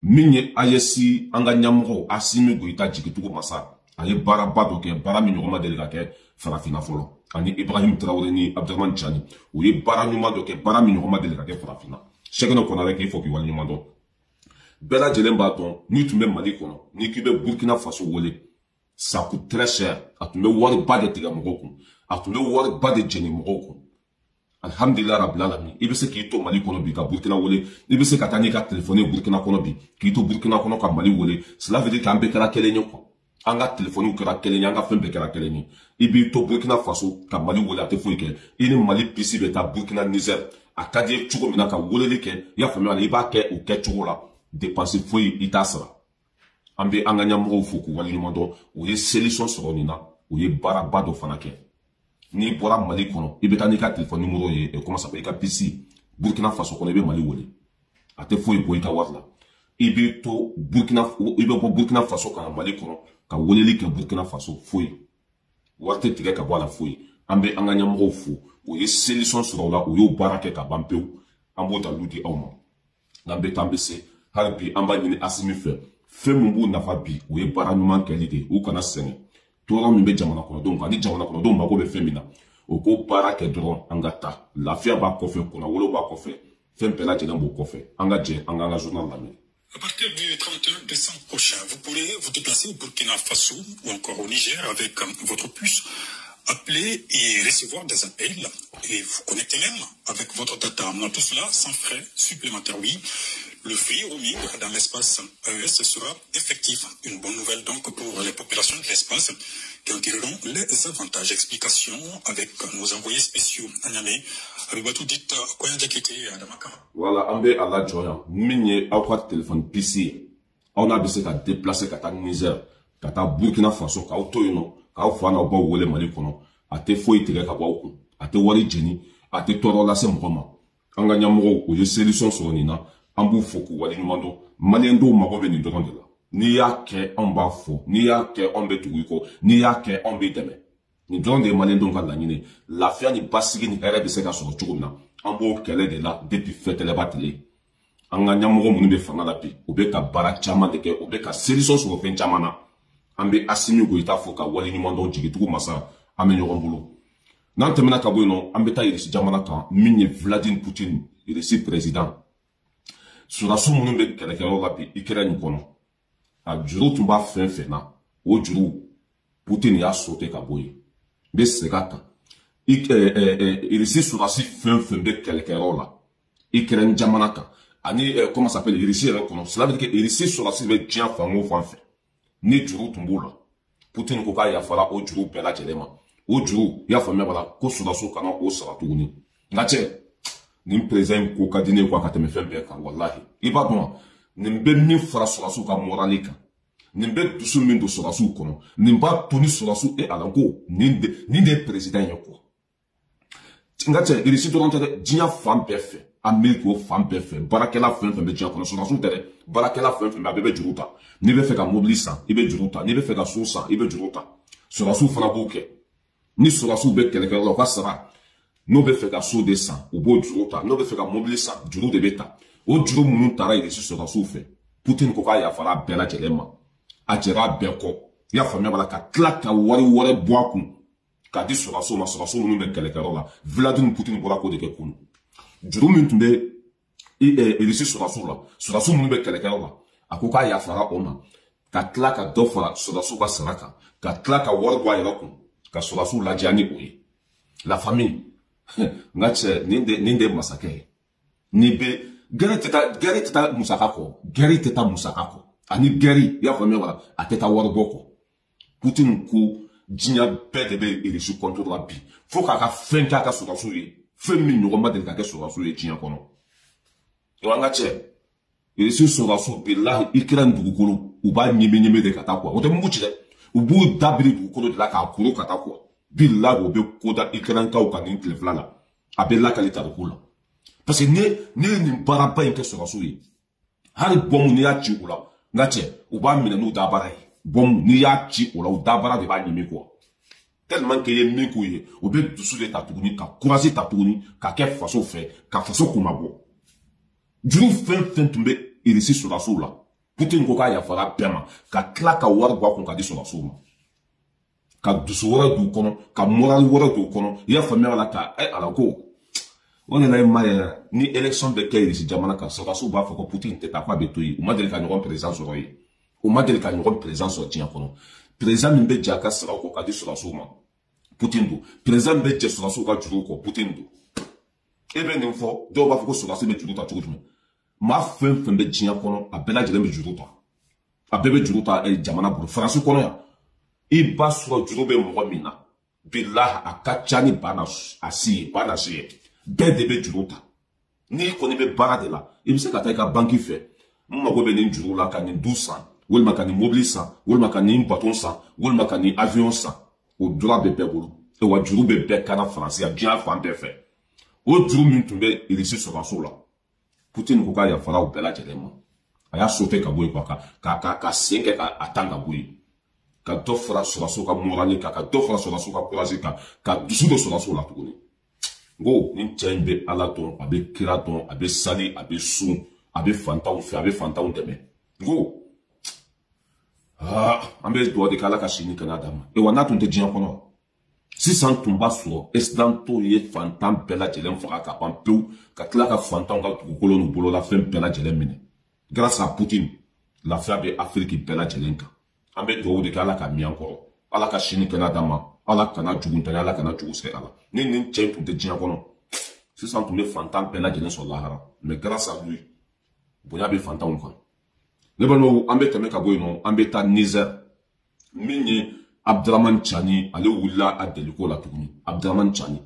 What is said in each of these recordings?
Min ye AES an ka ɲɛmɔgɔ Assimi Goïta jigitugu masa, a ye baaraba dɔ kɛ, baara min ɲɔgɔn ma deli ka kɛ farafinna fɔlɔ. Ani Ibrahim Traoré ni Abdourahamane Tiani, u ye baara ɲuman dɔ kɛ, baara min ɲɔgɔn ma deli ka kɛ farafinna. Sɛgɛnɛ Konaré k'i fɔ k'i waleɲuman dɔn. Bɛɛ lajɛlen b'a dɔn n'i tun bɛ Mali kɔnɔ, n'i k'i bɛ Burkina Faso wele, ça coûte très cher. A tun bɛ wariba de tigɛ mɔgɔw kun, a tun bɛ wariba de jɛni mɔgɔw kun. Alhamdulillah rabbil alamin, i bɛ se k'i to Mali kɔnɔ bi ka Burkina wele, i bɛ se ka taa n'i ka téléphone ye Burkina kɔnɔ bi k'i to Burkina kɔnɔ ka Mali wele. Cela veut dire k'an bɛɛ kɛra kelen ye quoi. An ka téléphone kɛra kelen ye, an ka fɛn bɛɛ kɛra kelen ye. I b'i to Burkina Faso ka Mali wele, a tɛ foyi kɛ. I ni Mali puce bɛ taa Burkina, Niger, a ka di ye cogo min na ka weleli kɛ, i y'a faamuya, i b'a kɛ o kɛcogo la, dépense foyi i t'a sara. An bɛ an ka ɲɛmɔgɔw fo k'u waleɲuman dɔn, u ye solution sɔrɔ nin na, u ye baaraba dɔ fana kɛ. N'i bɔra Mali kɔnɔ, i bɛ taa n'i ka téléphone numéro ye, comment ça s'appelle, i ka puce Burkina Faso kɔnɔ, i bɛ Mali wele, a tɛ foyi bɔ i ka wari la. I bɛ to Burkina, i bɛ bɔ Burkina Faso ka na Mali kɔnɔ ka weleli kɛ Burkina Faso, foyi wari tɛ tigɛ ka bɔ a la, foyi. An bɛ an ka ɲɛmɔgɔw fo, u ye solution sɔrɔ o la, u y'o baara kɛ ka ban pewu. An b'o dalilu di aw ma. N'an bɛ taa, an bɛ se hali bi, an b'a ɲini Assimi fɛ, fɛn min b'u nafa bi, o ye baara ɲuman kɛli de ye. U kana sɛgɛn tɔɔrɔ min bɛ jamana kɔnɔdenw kan, ni jamana kɔnɔdenw mago bɛ fɛn min na, o k'o baara kɛ dɔrɔn, an ka taa. Lafiya b'a kɔfɛ, kunnawolo b'a kɔfɛ, fɛn bɛɛ lajɛlen b'o kɔfɛ. An ka jɛ an k'an ka journal lamɛn. À partir du 31 décembre prochain, vous pourrez vous déplacer au Burkina Faso ou encore au Niger avec votre puce, appeler et recevoir des appels et vous connecter même avec votre data. Tout cela sans frais supplémentaires, oui. Le free roaming dans l'espace AES sera effectif. Une bonne nouvelle donc pour les populations de l'espace qui en tireront les avantages. Explications avec nos envoyés spéciaux à Niamey, Abibatou dit Koyan Diakité Adama Kara. Voilà, an bɛ a lajɔ yan. Min ye aw ka téléphone puce ye, aw n'a bɛ se ka déplacer ka taa Niger, ka taa Burkina Faso, k'aw to yen nɔ, k'aw fa n'aw baw wele Mali kɔnɔ, a tɛ foyi tigɛ ka bɔ aw kun, a tɛ wari jeni, a tɛ tɔɔrɔ lase mɔgɔ ma. An ka ɲɛmɔgɔw, u ye solution sɔrɔ nin na, an b'u fo k'u waleɲuman dɔn. Maliyɛn dɔw mago bɛ nin dɔrɔn de la. N'i y'a kɛ, anw b'a fɔ, n'i y'a kɛ, anw bɛ tugu i kɔ, n'i y'a kɛ, anw b'i dɛmɛ. Nin dɔrɔn de ye maliyɛndenw ka laɲini. Lafiya ni basigi ni hɛrɛ bɛ se ka sɔrɔ cogo min na, an b'o kɛlɛ de la depuis fɛtɛlɛba tile. An ka ɲɛmɔgɔ minnu bɛ fanga la bi, u bɛ ka baara caman de kɛ, u bɛ ka solution sɔrɔ fɛn caman na. An bɛ Assimi Goïta fo ka waleɲuman dɔn. Jigitugu masa, an bɛ ɲɔgɔn bolo. N'an tɛmɛna ka bɔ yen nɔ, an bɛ taa Irisi jamana kan. Min ye Vladimir Poutine, Irisi président, sɔrɔdasi minnu bɛ kɛlɛkɛyɔrɔ la bi Ukraine kɔnɔ, a juru tun b'a fɛn fɛn na, o juru Poutine y'a sauté ka bɔ yen. N bɛ segin a kan, Irisi sɔrɔdasi fɛn fɛn bɛ kɛlɛkɛyɔrɔ la Ukraine jamana kan ani comment ça s'appelle, Irisi yɛrɛ kɔnɔ, cela veut dire que Irisi sɔrɔdasi bɛ diɲɛ fan o fan fɛ, ni juru tun b'o la, Poutine ko k'a yafara o juru bɛɛ lajɛlen ma. O juru, i y'a faamuya b'a la, ko sɔrɔdasiw kana o sara tuguni. Nka cɛ, nin président in ko ka di ne ye quoi, ka tɛmɛ fɛn bɛɛ kan, walahi. I b'a dɔn nin bɛ min fara sɔrɔdasiw ka morale kan, nin bɛ dusu min don sɔrɔdasiw kɔnɔ, nin b'a to ni sɔrɔdasiw e ala ko nin de ye président ye quoi. Nka cɛ, Irisi dɔrɔn tɛ dɛ, diɲɛ fan bɛɛ fɛ, Amérique o fan bɛɛ fɛ, baarakɛla fɛn fɛn bɛ diɲɛ kɔnɔ, sɔrɔdasiw tɛ dɛ, baarakɛla fɛn fɛn bɛ, a bɛɛ bɛ juru ta. N'i bɛ fɛ ka mobili san, i bɛ juru ta. N'i bɛ fɛ ka so san, i bɛ juru ta. Sɔrɔdasiw fana b'o kɛ. Ni sɔrɔdasiw bɛ kɛlɛkɛyɔrɔ la, u ka sara, n'o bɛ fɛ ka so de san, u b'o juru ta. N'o bɛ fɛ ka mobili san, juru de bɛ ta. O juru minnu taara Irisi sɔrɔdasiw fɛ, Putin ko k'a yafara a bɛɛ lajɛlen ma, a jɛra a bɛɛ kɔ, i y'a faamuya b'a la, ka tila ka wari wɛrɛ bɔ a kun k'a di sɔrɔdasiw ma, sɔrɔdasiw minnu bɛ kɛlɛkɛyɔrɔ la. Vladimir Putin bɔra k'o de kɛ kunun. Juru min tun bɛ Irisi sɔrɔdasiw la, sɔrɔdasiw minnu bɛ kɛlɛkɛyɔrɔ la, a ko k'a yafara o ma, ka tila ka dɔ fara sɔrɔdasiw ka sara kan, ka tila ka wari bɔ a yɛrɛ kun ka sɔrɔdasiw ladiya ni o ye. La famille, n ka cɛ, nin de ye masakɛ ye. Nin bɛ guerre tɛ taa, guerre tɛ taa musaka kɔ, guerre tɛ taa musaka kɔ, ani guerre, i y'a faamuya wala, a tɛ taa wari bɔ kɔ. Putin ko diɲɛ bɛɛ de bɛ Irisi contre la bi, fo k'a ka fɛn kɛ a ka sɔrɔdasiw ye, fɛn min ɲɔgɔn ma deli ka kɛ sɔrɔdasiw ye diɲɛ kɔnɔ. Wa an ka cɛ, Irisi sɔrɔdasiw, bilahi, Ukraine dugukolo, u b'a ɲimi ɲimi de ka taa quoi. O tɛ mugu ci dɛ, u b'u dabiri dugukolo de la k'a kuru ka taa quoi. Bilahi, o bɛ ko da Ukraine kaw kan nin tile 2 la, a bɛ lakali tariku la, parce que ne ye nin baaraba in kɛ sɔrɔdasiw ye. Hali bɔmu, n'i y'a ci u la, n ka cɛ, u b'a minɛ n'u dabara ye. Bɔmu, n'i y'a ci o la, u dabara de b'a ɲimi quoi, tellement que i ye min k'u ye, u bɛ dusu de ta tuguni, ka courage ta tuguni ka kɛ faso fɛ, ka faso kunmabɔ. Juru fɛn fɛn tun bɛ Irisi sɔrɔdasiw la Poutine ko k'a yafara bɛɛ ma ka tila ka wari bɔ a kun ka di sɔrɔdasiw ma ka dusu wɛrɛ d'u kɔnɔ ka moral wɛrɛ d'u kɔnɔ i y'a faamuya la ka ala ko o de la i ma ye ni élection bɛ kɛ Irisi jamana kan sɔrɔdasiw b'a fɔ ko Poutine tɛ taa k'a bɛ to yen u ma deli ka ɲɔgɔn président sɔrɔ yen u ma deli ka ɲɔgɔn président sɔrɔ diɲɛ kɔnɔ président min bɛ jɛ a ka saraw kɔ ka di sɔrɔdasiw ma Poutine don président min bɛ jɛ sɔrɔdasiw ka juruw kɔ Poutine don e bɛ nin fɔ dɔw b'a fɔ ko sɔrɔdasi bɛ juru ta cogo jumɛn maa fɛn fɛn bɛ diɲɛ kɔnɔ a bɛɛ lajɛlen bɛ juru ta a bɛɛ bɛ juru ta jamana bolo Faransi kɔnɔ yan i b'a sɔrɔ juru bɛ mɔgɔ min na bilahi a ka ca ni ba na a si ye ba na si ye bɛɛ de bɛ juru ta n'i kɔni bɛ baara de la i bɛ se ka taa i ka banki fɛ n mago bɛ nin juru la ka nin du san walima ka nin mobili san walima ka nin baton san walima ka nin avion san o droit bɛ bɛɛ bolo wa juru bɛ bɛɛ kan na Faransi yan diɲɛ fan bɛɛ fɛ o juru min tun bɛ Irisi sɔrɔdasiw la Poutine ko k'a yafara u bɛɛ lajɛlen ma a y'a sauter ka bɔ yen quoi ka sen kɛ ka tan ka bɔ yen ka dɔ fara sɔrɔdasiw ka morale kan ka dɔ fara sɔrɔdasiw ka courage kan ka dusu don sɔrɔdasiw la tuguni n ko nin cɛ in bɛ Ala dɔn a bɛ kira dɔn a bɛ sali a bɛ sun a bɛ fantanw fɛ a bɛ fantanw dɛmɛ n ko an bɛ dugawu de kɛ Ala ka si ni kɛnɛya d'a ma wa n'a tun tɛ diɲɛ kɔnɔ sisan tun b'a sɔrɔ Occidentaux ye fantan bɛɛ lajɛlen faga ka ban pewu ka tila ka fantanw ka dugukolo n'u bololafɛn bɛɛ lajɛlen minɛ grâce à Poutine lafiya bɛ Afiriki bɛɛ lajɛlen kan an bɛ dugawu de kɛ Ala ka miyan kɔrɔ Ala ka si ni kɛnɛya d'a ma Ala kana jugu ntanya Ala kana jugu se ala ni nin cɛ in tun tɛ diɲɛ kɔnɔ sisan tun bɛ fantan bɛɛ lajɛlen sɔrɔ lahara mais grâce à lui bonya bɛ fantanw kan ne balimaw an bɛ tɛmɛ ka bɔ yen nɔ an bɛ taa Niger min ye Abdramane Tiani ale wulila a deliko la tuguni Abdramane Tiani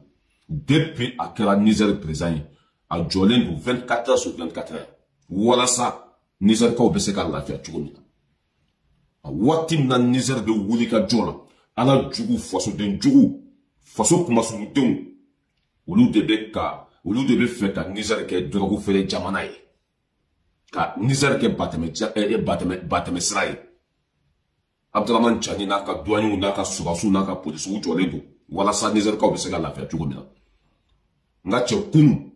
depuis a kɛra Niger président ye a jɔlen don 24 heures sur 24 heures walasa Nizerkaw bɛ se ka lafiya cogo min na a waati min na Niger bɛ wuli ka jɔ la ala jugu fasoden jugu faso kumasuludenw olu de bɛ fɛ ka Niger kɛ dɔrɔgu feere jamana ye ka Niger kɛ batɛmɛ sira ye Abdramane Tiani n'a ka douaniers n'a ka sɔrɔdasiw n'a ka polisiw jɔlen don walasa Nizerkaw bɛ se ka lafiya cogo min na n ka cɛ kunun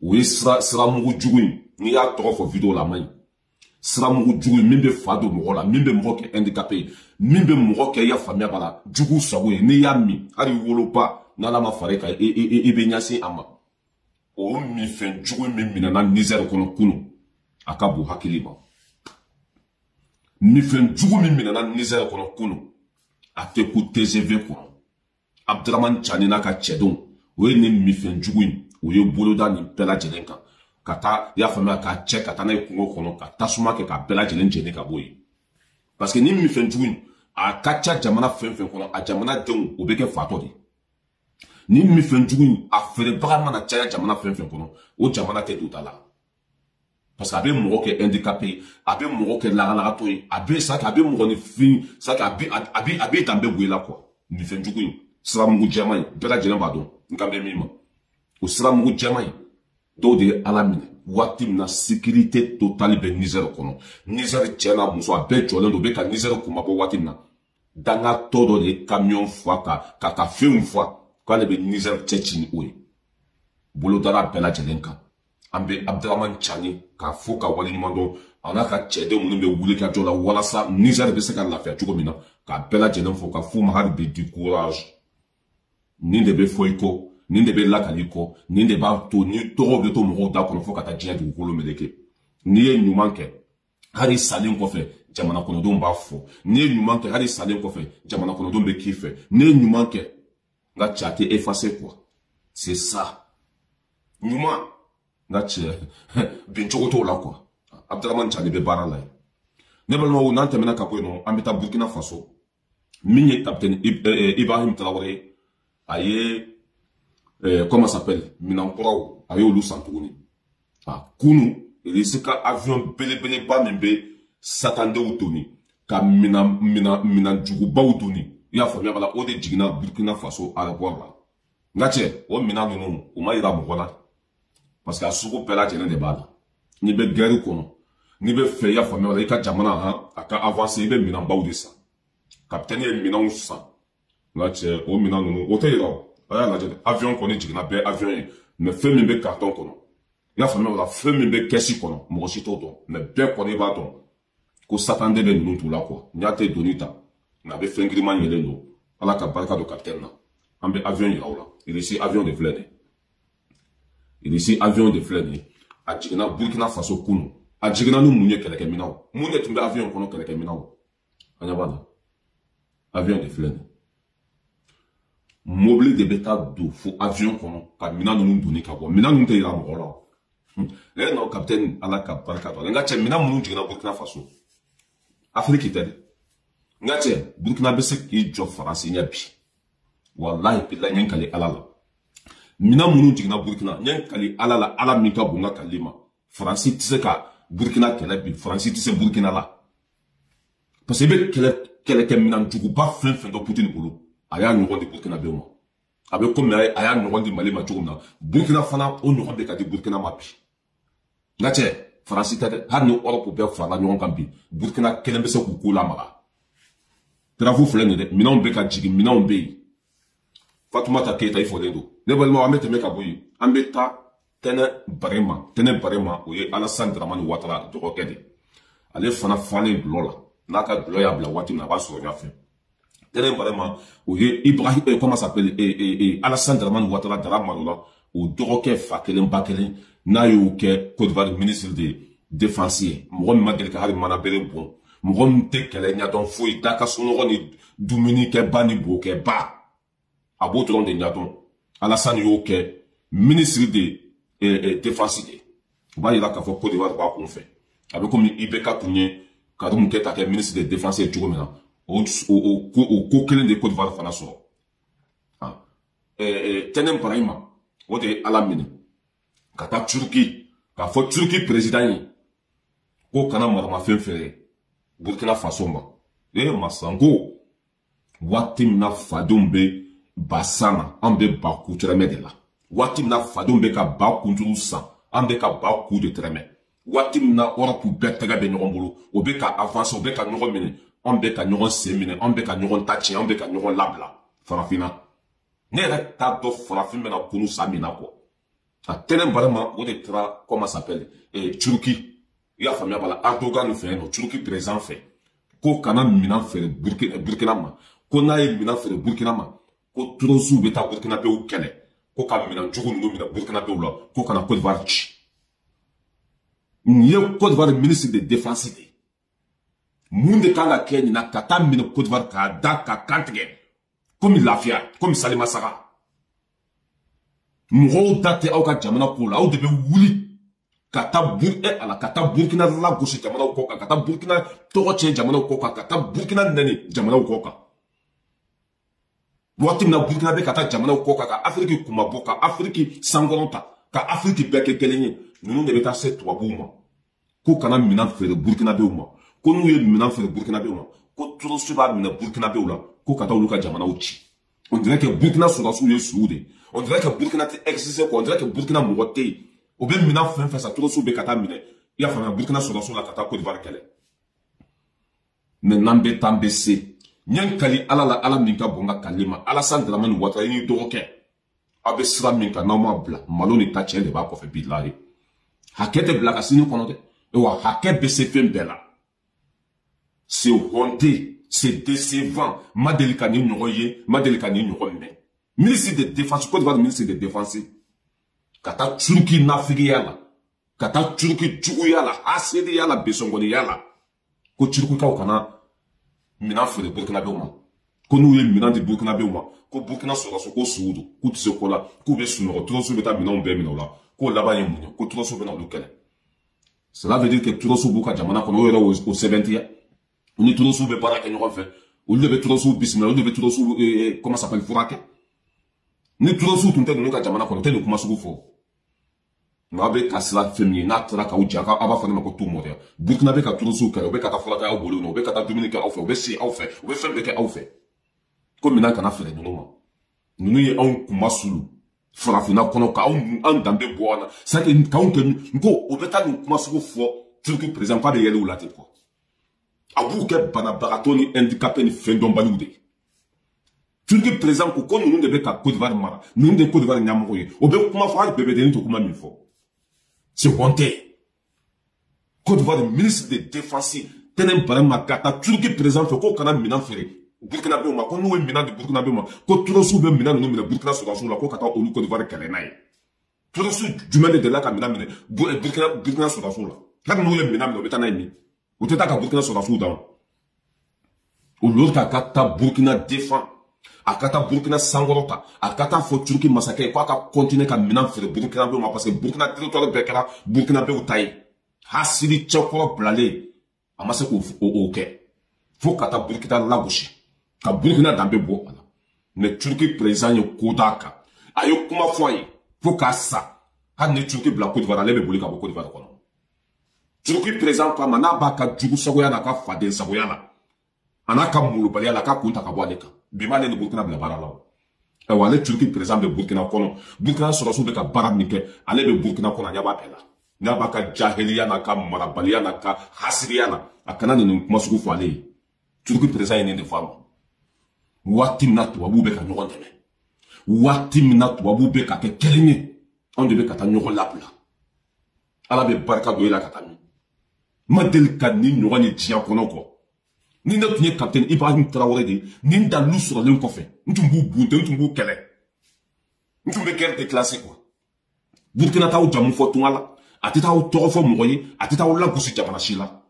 o ye siramugu jugu in n'i y'a tɔgɔ fɔ vidéo la a man ɲi siramugu jugu in min bɛ fa don mɔgɔ la min bɛ mɔgɔ kɛ handicapé ye min bɛ mɔgɔ kɛ i ya faamuya b'a la jugu sago ye n'i y'a min hali woloba n'Ala ma fara i kan i bɛ ɲɛsin a ma o minfɛn jugu min minɛna Niger kɔnɔ kunun a ka bon hakili ma minfɛn jugu min minɛna Niger kɔnɔ kunun a tɛ ku TGV kɔnɔ Abdramane Tiani n'a ka cɛdenw o ye nin minfɛn jugu in o ye boloda nin bɛɛ lajɛlen kan ka taa i y'a faamuya k'a cɛ ka taa n'a ye kungo kɔnɔ ka tasuma kɛ k'a bɛɛ lajɛlen jeni ka bɔ yen parce que nin minfɛn jugu in a ka ca jamana fɛn fɛn kɔnɔ a jamanadenw o bɛ kɛ fatɔ de nin minfɛn jugu in a feerebaga mana caya jamana fɛn fɛn kɔnɔ o jamana tɛ don da la parce que a bɛ mɔgɔ kɛ handicapé a bɛ mɔgɔ kɛ lagalagatɔ ye a bɛ sa a bɛ mɔgɔninfin sa a bɛ danbe bɔ i la quoi minfɛn jugu in siramugu jɛman in bɛɛ lajɛlen b'a dɔn n kan bɛ min ma o siramugu jɛman in dɔw de ye Ala minɛ waati min na sécurité totale bɛ Niger kɔnɔ Niger cɛ n'a muso a bɛɛ jɔlen don u bɛ ka Niger kunmabɔ waati min na dangatɔ dɔ de ye camion fa ka fɛnw fa k'ale bɛ Niger cɛ ci ni o ye bolodara bɛɛ lajɛlen kan an bɛ Abdramane Tiani k'a fo ka waleɲuman dɔn a n'a ka cɛden minnu bɛ wuli ka jɔ la walasa Niger bɛ se ka lafiya cogo min na k'a bɛɛ lajɛlen fo ka f'u ma hali bi du courage nin de bɛ fɔ i kɔ nin de bɛ lakali kɔ nin de b'a to ni tɔgɔ bɛ to mɔgɔw da kɔnɔ fo ka taa diɲɛ dugukolo meleke n'i ye ɲuman kɛ hali salen kɔfɛ jamana kɔnɔdenw b'a fɔ n'i ye ɲuman kɛ hali salen kɔfɛ jamana kɔnɔdenw bɛ k'i fɛ n'i ye ɲuman kɛ n ka cɛ a tɛ effacer quoi c'est ça ɲuman n ka cɛ bin cogo t'o la quoi Abdramane Tiani bɛ baara la yen ne balimaw n'an tɛmɛna ka bɔ yen nɔ an bɛ taa Burkina Faso min ye capitaine Ibrahim Traoré a ye comment ça s'appelle minan kuraw a y'olu san tuguni a kunu Irisi ka avion belebeleba min bɛ satandenw doni ka minan jugubaw doni i y'a faamuya b'a la o de jiginna Burkina Faso aéroport la n ka cɛ o minan ninnu u ma yira mɔgɔ la parce que a sugu bɛɛ lajɛlen de b'a la n'i bɛ guerre kɔnɔ n'i bɛ fɛ i y'a faamuya b'a la i ka jamana han a ka avancer i bɛ minɛnbaw de san capitaine ye minɛnw san n ka cɛ o minɛn ninnu o tɛ yira o a y'a lajɛ avion kɔni jiginna bɛɛ avion ye mais fɛn min bɛ carton kɔnɔ i y'a faamuya o la fɛn min bɛ kɛsi kɔnɔ mɔgɔ si t'o dɔn mais bɛɛ kɔni b'a dɔn Ko satan de bɛ ninnu t'u la quoi. N y'a tɛ doni ta nka a bɛ fɛn giriman yɛlɛn don. Ala ka barika don capitaine na. An bɛ avion yira aw la. Russie avion de filɛ nin ye. Russie avion de filɛ nin ye. A jiginna Burkina Faso kunun. A jiginna ni mun ye? Kɛlɛkɛminɛnw. Mun de tun bɛ avion kɔnɔ? Kɛlɛkɛminɛnw. An ɲɛ b'a la. Avion de filɛ nin ye. Mobili de bɛ taa don fo avion kɔnɔ ka minɛn ninnu donni ka bɔ. Minɛn ninnu tɛ yira mɔgɔ la. Eh non, capitaine, Ala ka barika don. N ka cɛ, minɛn minnu jiginna Burkina Faso, Afiriki tɛ dɛ. N ka cɛ, Burkina bɛ se k'i jɔ Faransi ɲɛ bi. Walahi bilahi, n ye n kali Ala la. Minɛn minnu jiginna Burkina, n ye n kali Ala la, Ala min ka bon n ka kalili ma. Faransi tɛ se ka Burkina kɛlɛ bi, Faransi tɛ se Burkina la. Parce que i bɛ kɛlɛkɛminɛn juguba fɛn fɛn dɔn Poutine bolo, a y'a ɲɔgɔn di Burkina ma. A bɛ komi a y'a ɲɔgɔn di Mali ma cogo min na, Burkina fana o ɲɔgɔn bɛ ka di Burkina ma bi. N ka cɛ, Faransi tɛ dɛ, hali ni Europe bɛɛ farala ɲɔgɔn kan bi, Burkina kelen bɛ se k'u ko lamaga. Drapeau filɛ nin ye dɛ, minɛnw bɛ ka jigin, minɛnw bɛ yen. Fatoumata Keita, i fɔlen don. Ne balimaw, an bɛ tɛmɛ ka bɔ yen, an bɛ taa Tɛnɛ Barema. Tɛnɛ Barema, o ye Alassane Dramane Ouattara dɔgɔkɛ de. Ale fana falen dulɔ la, n'a ka dulɔ y'a bila waati min na, a b'a sɔrɔ ɲɛfɛ. Tɛnɛ Barema, o ye Ibrahim, comment s'appelle, Alassane Dramane Ouattara Dara Malola, o dɔgɔkɛ fa kelen ba kelen, n'a y'o kɛ Côte d'Ivoire ministre de défense ye. Mɔgɔ min ma deli ka hali mana bere bɔn, mɔgɔ min tɛ kɛlɛ ɲɛdɔn foyi, da ka sunɔgɔ ni dumunikɛba ni bokɛba, a b'o dɔrɔn de ɲɛdɔn. Alassane y'o kɛ ministre de défense de. O b'a yira k'a fɔ Côte d'Ivoire b'a kun fɛ. A bɛ komi IBK tun ye Karimu Keita kɛ ministre de défense ye cogo min na, o ko kelen de Côte d'Ivoire fana sɔrɔ. Tɛnɛ Barahima, o de ye Ala minɛ ka taa Turki k'a fɔ Turki président ye ko kana maramafɛn feere Burkina Faso ma. E masanko, waati min na fadenw bɛ ba san na, an bɛ ba ku tɛrɛmɛ de la. Waati min na fadenw bɛ ka ba kunturu san, an bɛ ka ba ku de tɛrɛmɛ. Waati min na Europe bɛɛ tɛgɛ bɛ ɲɔgɔn bolo, o bɛ ka avancer, o bɛ ka ɲɔgɔn minɛ, an bɛ ka ɲɔgɔn sen minɛ, an bɛ ka ɲɔgɔn ta tiɲɛ, an bɛ ka ɲɔgɔn labila farafinna. Ne yɛrɛ t'a dɔn farafin bɛna kunu san min na kɔ. A Tɛnɛ Barema, o de taara, comment s'appelle, Turki, i y'a faamuya b'a la, Erdogan fɛ yen nɔ, Turki président fɛ, ko kana minɛn feere Burkina ma, ko n'a ye minɛn feere Burkina ma, ko terroristew bɛ taa Burkinabɛw kɛlɛ, ko ka minɛn jugu ninnu minɛ Burkinabɛw la, ko kana Côte d'Ivoire ci. Nin ye Côte d'Ivoire ministre de défense de ye. Mun de kan ka kɛ nin na ka taa minɛ Côte d'Ivoire k'a da ka kan tigɛ komi lafiya, komi Salima Saga? Mɔgɔw da tɛ aw ka jamana ko la, aw de bɛ wuli ka taa ala ka taa Burkina lagosi jamanaw kɔ kan, ka taa Burkina tɔgɔ tiɲɛ jamanaw kɔ kan, ka taa Burkina nɛni jamanaw kɔ kan. Waati min na Burkina bɛ ka taa jamanaw kɔ kan ka Afiriki kunmabɔ, ka Afiriki sankɔrɔ ta, ka Afiriki bɛɛ kɛ kelen ye, ninnu de bɛ taa se tubabuw ma ko kana minɛn feere Burkinabɛw ma, ko n'u ye minɛn feere Burkinabɛw ma, ko terroriste b'a minɛ Burkinabɛw la, ko ka taa olu ka jamanaw ci. On dirait que Burkina sɔrɔdasiw ye suw de. On dirait que Burkina tɛ exister quoi. On dirait que Burkina mɔgɔ tɛ yen. O bɛ minɛn fɛn fɛn san, terroriste bɛ ka taa minɛ, i y'a faamuya, Burkina sɔrɔdasiw la ka taa Côte d'Ivoire kɛlɛ. Mais n'an bɛ taa, an bɛ se. N ye n kali Ala la, Ala min ka bon n ka kalili ma, Alassane Dramane Ouattara, i n'i dɔgɔkɛ, aw bɛ sira min kan, n'aw m'a bila, malo ni ta cɛ de b'a kɔfɛ bilahi. Hakɛ tɛ bila ka sini kɔnɔ dɛ. Wa hakɛ bɛ se fɛn bɛɛ la. C'est honteux, c'est décevant. Ma deli ka nin ɲɔgɔn ye, ma deli ka nin ɲɔgɔn mɛn. Ministre de défense, Côte d'Ivoire ministre de défense, ka taa Turki nafigiya la, ka taa Turki juguya la, hasediya la, besɔngɔniya la, ko Turkikaw kana minɛn feere Burkinabɛw ma, ko n'u ye minɛn di Burkinabɛw ma, ko Burkina sɔrɔdasiw ko suw don, k'u tɛ se ko la, k'u bɛ sunɔgɔ, terroriste bɛ taa minɛnw bɛɛ minɛ u la, k'o laban ye mun ye? Ko terroriste bɛ na olu kɛlɛ. Cela veut dire que terroriste b'u ka jamana kɔnɔ, o yɛrɛ o sɛbɛntiya. Ni terroriste bɛ baara kɛ ɲɔgɔn fɛ, olu de bɛ terroriste bisimila, olu de bɛ terroriste, comment s'appelle, furakɛ. Ni terroriste tun tɛ ninnu ka jamana kɔnɔ, u tɛ nin kuma sugu fɔ. Nka aw bɛ ka sira fɛn min ye, n'a taara k'aw ja, aw b'a fɔ ne ma ko tout mɔdɛ. Burkina bɛ ka terroriste kɛlɛ, u bɛ ka taa furakɛ aw bolo, u bɛ ka taa dumuni kɛ aw fɛ, u bɛ se aw fɛ, u bɛ fɛn bɛɛ kɛ aw fɛ. Ko minɛn kana feere ninnu ma. Ninnu ye anw kunma sulu farafinna kɔnɔ k'anw an danbe bɔ an na. C'est à dire k'anw kɛ n ko o bɛ taa nin kuma sugu fɔ Turki président k'a bɛ yɛlɛ u la ten quoi. A b'u kɛ banabagatɔ ni handicapé ni fɛn dɔnbaliw de ye. Turki président ko ko ninnu de bɛ ka Côte d'Ivoire mara, ninnu de ye Côte d'Ivoire ɲɛmɔgɔ ye. O bɛ kuma fɔ hali bɛbɛdennin tɛ kuma min fɔ. C'est honteux. Côte d'Ivoire ministre de défense Tɛnɛ Barama ka taa Turki président fɛ k'o kana minɛn feere Burkinabéw ma, ko n'u ye minɛn di Burkinabéw ma, ko terroriste bɛ minɛn ninnu minɛ Burkina sɔrɔdasiw la, ko ka taa olu Côte d'Ivoire kɛlɛ n'a ye. Terroriste jumɛn de delila ka minɛn minɛ Burkina sɔrɔdasiw la? Hali n'u ye minɛn minɛ, u bɛ taa n'a ye min? U tɛ taa ka Burkina sɔrɔdasiw dan. Au lieu k'a ka taa Burkina défend, a ka taa Burkina sankɔrɔta, a ka taa fɔ Turki masakɛ ye k'a ka continuer ka minɛn feere Burkinabéw ma, parce que Burkina territoire bɛɛ kɛra Burkinabéw ta ye. Hasidi cɛkɔrɔ bilalen, a ma se k'o kɛ fo ka taa Burkina lagosi, ka Burkina danbe bɔ a la. Mais Turki président ye ko d'a kan, a ye kuma fɔ a ye fo k'a sa. Hali ni Turki bila Côte d'Ivoire, ale bɛ boli ka bɔ Côte d'Ivoire kɔnɔ. Turki président ko a ma n'a b'a ka jugu sagoya n'a ka faden sagoya la, a n'a ka molobaliya la, k'a kun ta ka bɔ ale kan. Bi m'ale ni Burkina bila baara la o. Ayiwa, ale Turki président bɛ Burkina kɔnɔ, Burkina sɔrɔdasiw bɛ ka baara min kɛ, ale bɛ Burkina kɔnɔ, a ɲɛ b'a bɛɛ la. N'a b'a ka jahiliya n'a ka marabaliya n'a ka hasiriya la, a kana nin kuma sugu fɔ ale ye. Turki président ye nin de fɔ a ma. Waati min na tubabuw bɛ ka ɲɔgɔn dɛmɛ, waati min na tubabuw bɛ ka kɛ kelen ye, anw de bɛ ka taa ɲɔgɔn labila. Ala bɛ barika don e la ka taa min. N ma deli ka nin ɲɔgɔn ye diɲɛ kɔnɔ kɔ. Ni ne tun ye capitaine Ibrahim Traoré de ye, nin dalilu sɔrɔlen kɔfɛ, n tun b'u bunte, n tun b'u kɛlɛ, n tun bɛ guerre déclasser quoi. Burkina t'aw jamu fɔ tunga la, a tɛ t'aw tɔgɔ fɔ mɔgɔ ye, a tɛ t'aw lagosi jamana si la.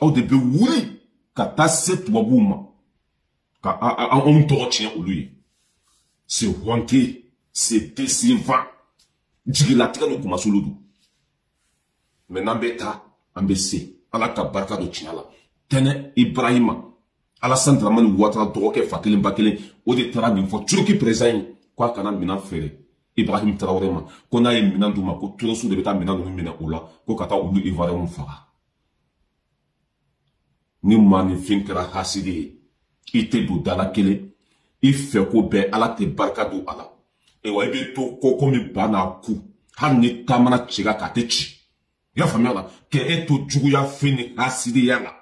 Aw de bɛ wuli ka taa se tubabuw ma ka anw tɔgɔ tiɲɛ olu ye. C'est honteux, c'est décevant. Jigilatigɛ ni kumasulu don. Mais n'an bɛ taa, an bɛ se. Ala ka barika don tiɲɛ la. Tɛnɛ Ibrahima, Alassane Dramane Ouattara dɔgɔkɛ fa kelen ba kelen, o de taara nin fɔ Turki président ye k'a kana minɛn feere Ibrahim Traoré ma, ko n'a ye minɛn d'u ma, ko terroriste de bɛ taa minɛn ninnu minɛ o la, ko ka taa olu Ivoirienw faga. Ni maaninfin kɛra hasidi ye, i tɛ don da la kelen, i fɛ ko bɛɛ Ala tɛ barika don a la. Wa i bɛ to ko komi ba n'a ku, hali ni taamana cira k'a tɛ ci. I y'a faamuya la, k'e e to juguya fin ni hasidiya la,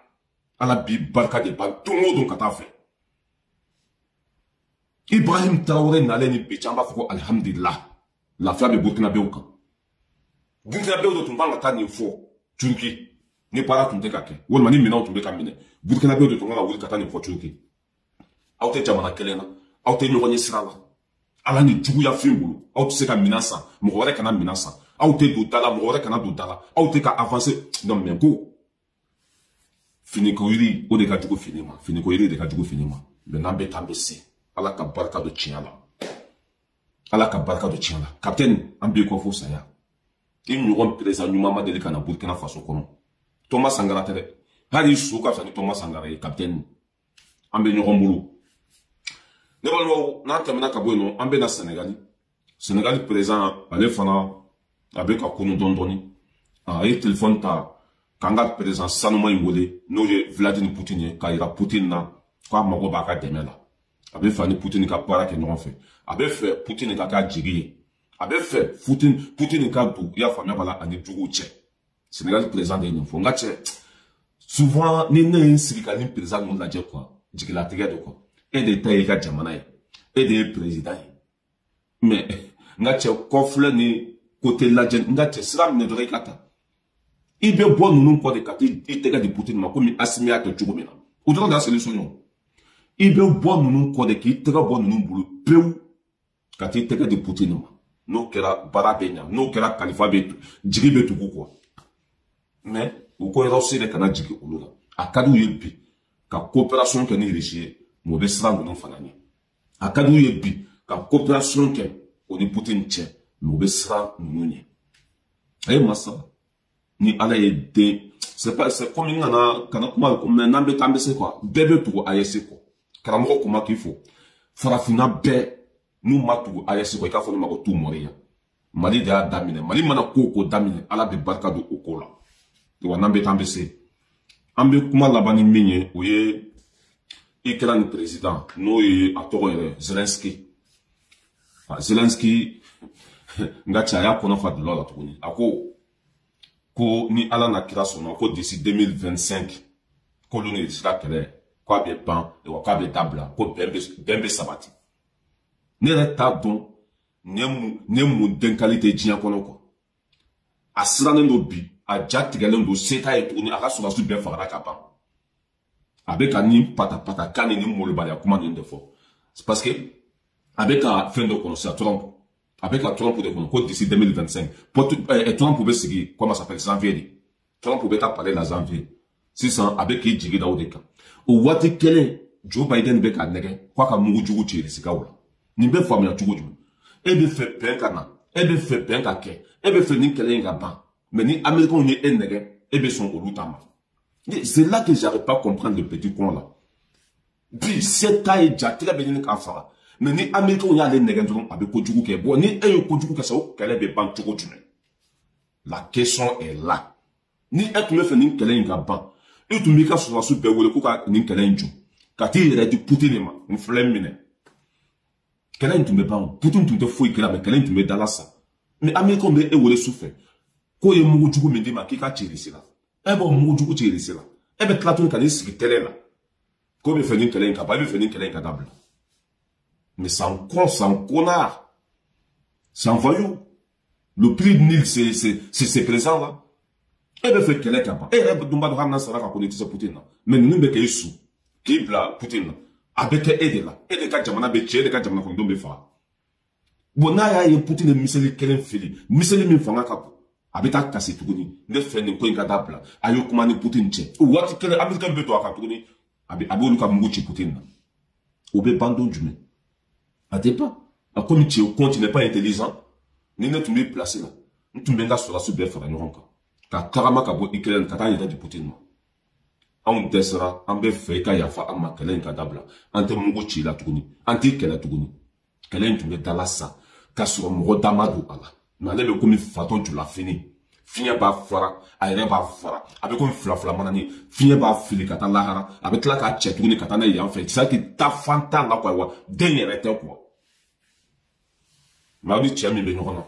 Ala b'i barika de ban don o don ka taa fɛ. Ibrahim Traoré nalen ni bi cɛ, an b'a fɔ ko alihamudulila, lafiya bɛ Burkinabéw kan. Burkinabéw de tun kan ka taa nin fɔ Turki ni baara tun tɛ ka kɛ, walima ni minɛnw tun bɛ ka minɛ, Burkinabéw de tun kan ka wuli ka taa nin fɔ Turki. Aw tɛ jamana kelen na, aw tɛ ɲɔgɔn ye sira la. Ala ni juguya fin bolo, aw tɛ se ka minɛn san, mɔgɔ wɛrɛ kana minɛn san. Aw tɛ don da la, mɔgɔ wɛrɛ kana don da la. Aw tɛ ka avancer. Non mais ko finiko yiri, o de ka jugu fini ma. Finiko yiri de ka jugu fini ma. Mais n'an bɛ taa, an bɛ se. Ala ka barika don tiɲɛ la. Ala ka barika don tiɲɛ la. Capitaine, an b'i kɔ fo saya. I ɲɔgɔn président ɲuman ma deli ka na Burkina Faso kɔnɔ. Thomas Sankara tɛ dɛ. Hali su ka fisa ni Thomas Sankara ye, capitaine. An bɛ ɲɔgɔn bolo. Ne balimaw, n'an tɛmɛna ka bɔ yen nɔ, an bɛ na Senegali. Senegali président, ale fana a bɛ ka kunu dɔɔni dɔɔni. A ye téléphone ta k'an ka président sanuman in wele, n'o ye Vladimir Poutine ye, k'a yira Poutine na k'a mago b'a ka dɛmɛ la. A bɛ fɛ ani Poutine ka baara kɛ ɲɔgɔn fɛ. A bɛ fɛ Poutine ka k'a jigi ye. A bɛ fɛ Poutine ka don, i y'a faamuya b'a la, ani juguw cɛ. Senegali président de ye nin fɔ. N ka cɛ, souvent ni ne ye n sigi ka nin président ninnu lajɛ quoi, jigilatigɛ de quoi. E de ta y'i ka jamana ye, e de ye président ye. Mais n ka cɛ, kɔfilɛ ni côté lajɛ, n ka cɛ, sira minɛ dɔrɔn i ka taa. I bɛ bɔ ninnu kɔ de ka t'i tɛgɛ di Poutine ma, komi Assimi y'a kɛ cogo min na. O dɔrɔn de y'a solution ye. I bɛ bɔ ninnu kɔ de k'i tɛgɛ bɔ ninnu bolo pewu ka t'i tɛgɛ di Poutine ma. N'o kɛra, baara bɛ ɲa. N'o kɛra, kalifa bɛ jigi bɛ tugu quoi. Mais u ko yɔrɔ si de kana jigin olu la. A ka d'u ye bi ka coopération kɛ ni Russie ye, mais u bɛ siran ninnu fana ɲɛ. A ka d'u ye bi ka coopération kɛ o ni Poutine cɛ, mais u bɛ siran ninnu ɲɛ. A ye masa ni Ala ye den, c'est pas, c'est comme n kana kuma, mais n'an bɛ taa, an bɛ se quoi. Bɛɛ bɛ tugu AES kɔ. Karamɔgɔ kuma k'i fo, farafinna bɛɛ n'u ma tugu AES kɔ, i k'a fɔ ne ma ko t'u mɔriya. Mali de y'a daminɛ. Mali mana ko o ko daminɛ, Ala bɛ barika don o ko la. Wa n'an bɛ taa, an bɛ se. An bɛ kuma laban ni min ye, o ye Ukraine président, n'o ye a tɔgɔ yɛrɛ Zelensky. Zelensky, n ka cɛ, a y'a kɔnɔ fa dulɔ la tuguni. A ko ni Ala na kira sɔnna, ko d'ici 2025, k'olu ni Russie ka kɛlɛ k'a bɛ ban, wa k'a bɛ dabila, ko bɛn bɛ sabati. Ne yɛrɛ t'a dɔn nin ye mun den qualité diɲɛ kɔnɔ quoi. A sirannen don bi, a ja tigɛlen don, se t'a ye tuguni, a ka sɔrɔdasi bɛɛ fagara ka ban. A bɛ ka nin patapata kan ni molobaliya kuma nin de fɔ. C'est parce que a bɛ ka fɛn dɔ kɔnɔ sisan, Trump. A bɛ ka Trump de kɔnɔ ko d'ici 2025. Trump bɛ sigi, comment ça s'appelle, janvier de. Trump bɛ taa palais la janvier. Sisan a bɛ k'i jigi da o de kan. O waati kelen, Joe Biden bɛ k'a nɛgɛ k'a ka mugu jugu ci Irisikaw la. Nin bɛ faamuya cogo jumɛn? E bɛ fɛ bɛn ka na, e bɛ fɛ bɛn ka kɛ, e bɛ fɛ nin kɛlɛ in ka ban. Mais ni Américains ye e nɛgɛ, e bɛ sɔn olu ta ma. C'est là que j'arrive pas à comprendre le petit con là. Bi se t'a ye, jatigɛ bɛ ɲini k'a faga. Mais ni Américains y'ale nɛgɛ dɔrɔn, a bɛ kojugu kɛ. Bon, ni e ye kojugu kɛ sa, o kɛlɛ bɛ ban cogo jumɛn? La question est là. Ni e tun bɛ fɛ nin kɛlɛ in ka ban, e tun b'i ka sɔrɔdasiw bɛɛ wele k'u ka nin kɛlɛ in jɔ, ka t'i yɛrɛ di Poutine ma, n filɛ minɛ. Kɛlɛ in tun bɛ ban, Poutine tun tɛ foyi kɛlɛ, mais kɛlɛ in tun bɛ dala sa. Mais Américains bɛ e wele su fɛ k'o ye mugu jugu min d'i ma k'i ka ci Irisi la. E b'o mugu jugu ci Irisi la, e bɛ tila tuguni ka n'i sigi télé la k'o bɛ fɛ nin kɛlɛ in ka ban, e bɛ fɛ nin kɛlɛ in ka dabila. Mais c'est un con, c'est un connard, c'est un voyou. Le prix de Nil, c'est présent là. E bɛ fɛ kɛlɛ ka ban, e yɛrɛ dun b'a dɔn hali n'a sara ka ko n'i tɛ se Poutine na. Mais ninnu bɛ k'e su k'i bila Poutine na, a bɛ kɛ e de la, e de ka jamana bɛ ci, e de ka jamana kɔnɔdenw bɛ faga. Bon, n'a y'a ye Poutine ye miseli kelen fili, miseli min fanga ka bon, a bɛ taa kasi tuguni, ne fɛ nin ko in ka dabila, a ye kuma ni Poutine cɛ. O waati kelen, Américain bɛ don a kan tuguni, a b'olu ka mugu ci Poutine na. O bɛ ban don jumɛn? A tɛ ban. A komi tu es con, tu n'es pas intelligent. Ni ne tun b'i place la, n tun bɛ n ka sɔrɔdasiw bɛɛ fara ɲɔgɔn kan ka tagama ka bɔ Ukraine ka taa n yɛrɛ di Poutine ma. Anw dɛsɛra, an bɛ fɛ i ka yafa an ma, kɛlɛ in ka dabila, an tɛ mugu ci la tuguni, an t'i kɛlɛ tuguni. Kɛlɛ in tun bɛ dala sa k'a sɔrɔ mɔgɔ da ma don a la. Mais ale bɛ komi fatɔ julafini, fiɲɛ b'a fara, a yɛrɛ b'a fara, a bɛ komi fila fila manani, fiɲɛ b'a fili ka taa lahara, a bɛ tila k'a cɛ tuguni ka taa n'a ye yan fɛ. C'est à dire taa fan t'a la quoi, wa den yɛrɛ tɛ quoi. Mais aw ni cɛ min bɛ ɲɔgɔn na,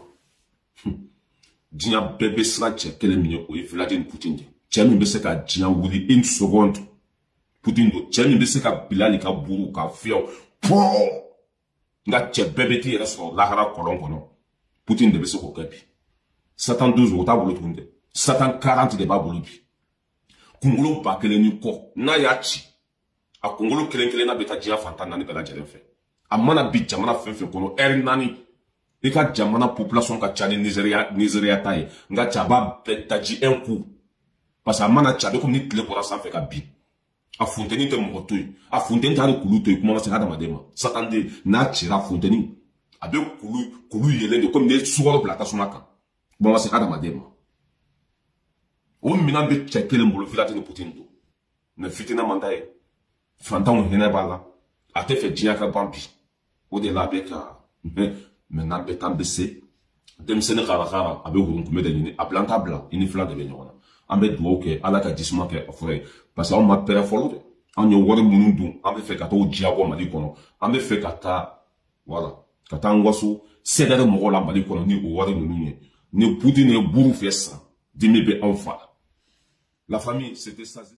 diɲɛ bɛɛ bɛ siran cɛ kelen min ye, o ye Vladimir Poutine de. Cɛ min bɛ se ka diɲɛ wuli une seconde, Poutine don. Cɛ min bɛ se ka Bilali ka buru ka fiyɛ pɔɔ, nka cɛ bɛɛ bɛ t'i yɛrɛ sɔrɔ lahara kɔlɔn kɔnɔ. Poutine de bɛ se k'o kɛ bi. Satan 12 o t'a bolo tuguni dɛ, Satan 40 de b'a bolo bi. Kunkolo 1000 ni kɔ, n'a y'a ci, a kunkolo kelen kelenna bɛ taa diɲɛ fantan naani bɛɛ lajɛlen fɛ. A mana bi jamana fɛn fɛn kɔnɔ, ɛri naani, i ka jamana population ka ca ni Nizeriya ta ye, nka cɛ a b'a bɛɛ daji un coup. Parce que a mana ci, a bɛ komi ni tile bɔra sanfɛ ka bin. A funteni tɛ mɔgɔ to yen, a funteni t'ale kulu to yen, kuma ma se hadamaden ma. Satan den n'a cira, funteni a bɛ kulu yɛlɛn de komi n'i ye sukaro bila tasuma kan, kuma ma se hadamaden ma. O minɛn bɛ cɛ kelen bolo, Vladimir Poutine don. Mais fitinɛ man d'a ye, fantanw hinɛ b'a la, a tɛ fɛ diɲɛ ka ban bi. O de la a bɛ ka, mais n'an bɛ taa, an bɛ se denmisɛnnin karakara, a bɛ wurunkunbɛ de ɲini, a bila an t'a bila, i ni fila de bɛ ɲɔgɔn na. An bɛ dugawu kɛ Ala ka jisuma kɛ a fura ye, parce que anw ma pɛrɛ fɔlɔ dɛ. Anw ye wari minnu dun, an bɛ fɛ ka t'o diyabɔ Mali kɔnɔ, an bɛ fɛ ka taa, wala ka taa an waso CDR mɔgɔw la Mali kɔnɔ ni o wari ninnu ye. Ni Poutine ye buru fɛ sisan, dimi bɛ anw fa. La famille, c'était ça.